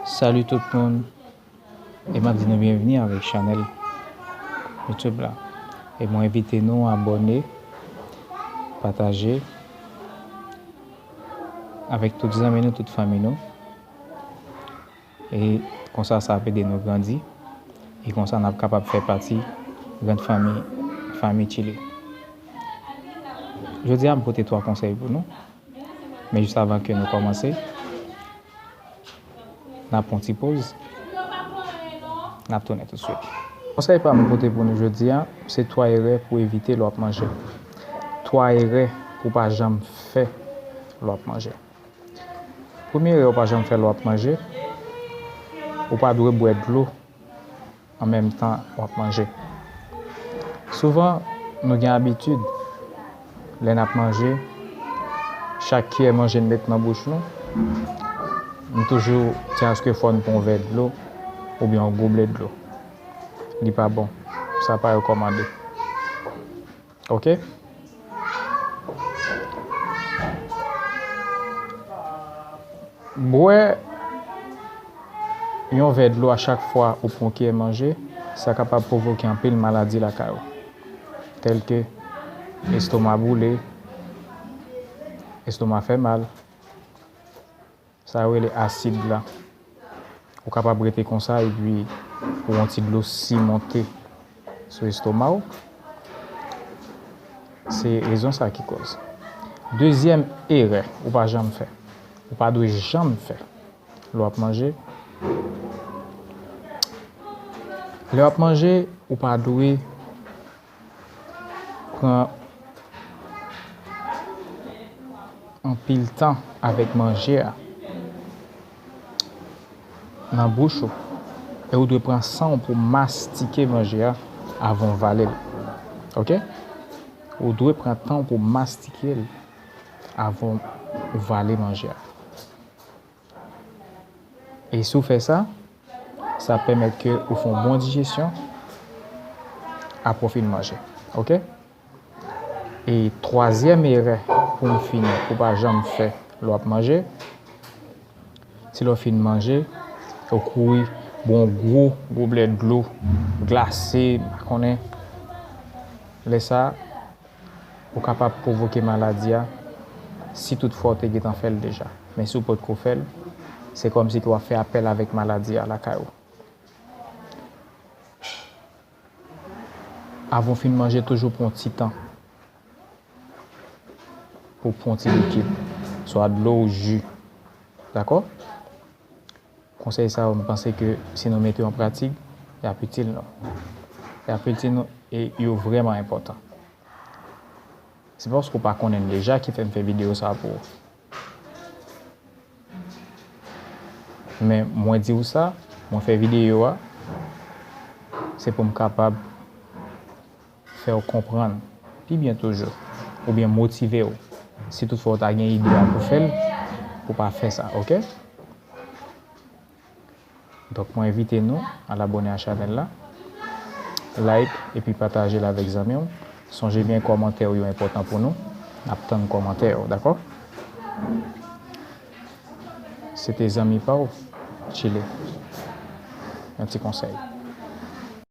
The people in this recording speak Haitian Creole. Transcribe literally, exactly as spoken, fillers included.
Salut tout moun, e m ap di nou byenvini avèk chanèl YouTube la. E mwen envite nou abòne, pataje avèk tout zanmi nou, tout fanmi nou. E konsa, sa ap ede nou grandi. E konsa, n ap kapab fè pati grann fanmi, fanmi Chile. Jodi a, m pote twa konsèy pou nou. Men jis avan ke nou kòmanse, n ap pran yon ti poz. N ap tounen toutswit. Konsèy pa m pote pou nou jodi a, se twa erè pou evite lè w ap manje. Twa erè pou w pa janm fè lè w ap manje. Premye erè ou pa janm fè lè w ap manje, ou pa dwe bwè dlo an menm tan w ap manje. Souvan, nou gen abitid, lè n ap manje, chak kiyè manje n met nan bouch nou, nou toujou di aske fò n pran yon vè dlo oubyen yon goblè dlo. Li pa bon. Sa pa rekòmande. Ok? Bwè yon vè dlo a chak fwa ou pran kiyè manje, sa kapab pwovoke anpil maladi lakay ou, tèlke estoma boule, estoma fè mal, sa yo rele asid la. Ou kapab rete konsa epi ou wè yon ti dlo simonte sou estoma w. Se rezon sa ki kòz. Dezyèm erè ou pa janm fè, ou pa dwe janm fè lè w ap manje. Lè w ap manje, ou pa dwe pran anpil tan avèk manje a nan bouch ou, e ou dwe pran san w pou mastike manje a avan w vale l. Ok? Ou dwe pran tan w pou mastike l avan w vale manje a. E si w fè sa, sa ap pèmèt ke ou fè yon bon dijesyon apre w fin manje. Ok? E twazyèm erè pou m fini, pou w pa janm fè lè w ap manje, se lè w fin manje, ou kouri bwè yon gwo goblè dlo glase, m pa konnen. Lè sa a, ou kapab pwovoke maladi a si toutfwa w te gentan fè l deja. Men si w potko fè l, se kòmsi ke w ap fè apèl avèk maladi a lakay ou. Avan w fin manje, toujou pran yon ti tan pou w pran yon ti likid, swa dlo ou ji. Dakò? Konsèy sa yo, m panse ke si nou mete yo an pratik, y ap itil nou. Y ap itil nou e yo vrèman enpòtan. Se paske w pa konnen l deja ki fè m fè videyo sa a pou ou. Men mwen di w sa, mwen fè videyo a, se pou m kapab fè w konprann pi byen toujou, oubyen motive w, si toutfwa w ta gen ide a pou fè l, pou w pa fè sa, ok? Donk, mwen envite nou al abòne a chanèl la, like epi pataje l avèk zanmi w. Sonje byen, kòmantè w yo enpòtan pou nou. N ap tann kòmantè w, dakò? Se te zanmi pa w, Chile. Yon ti konsèy.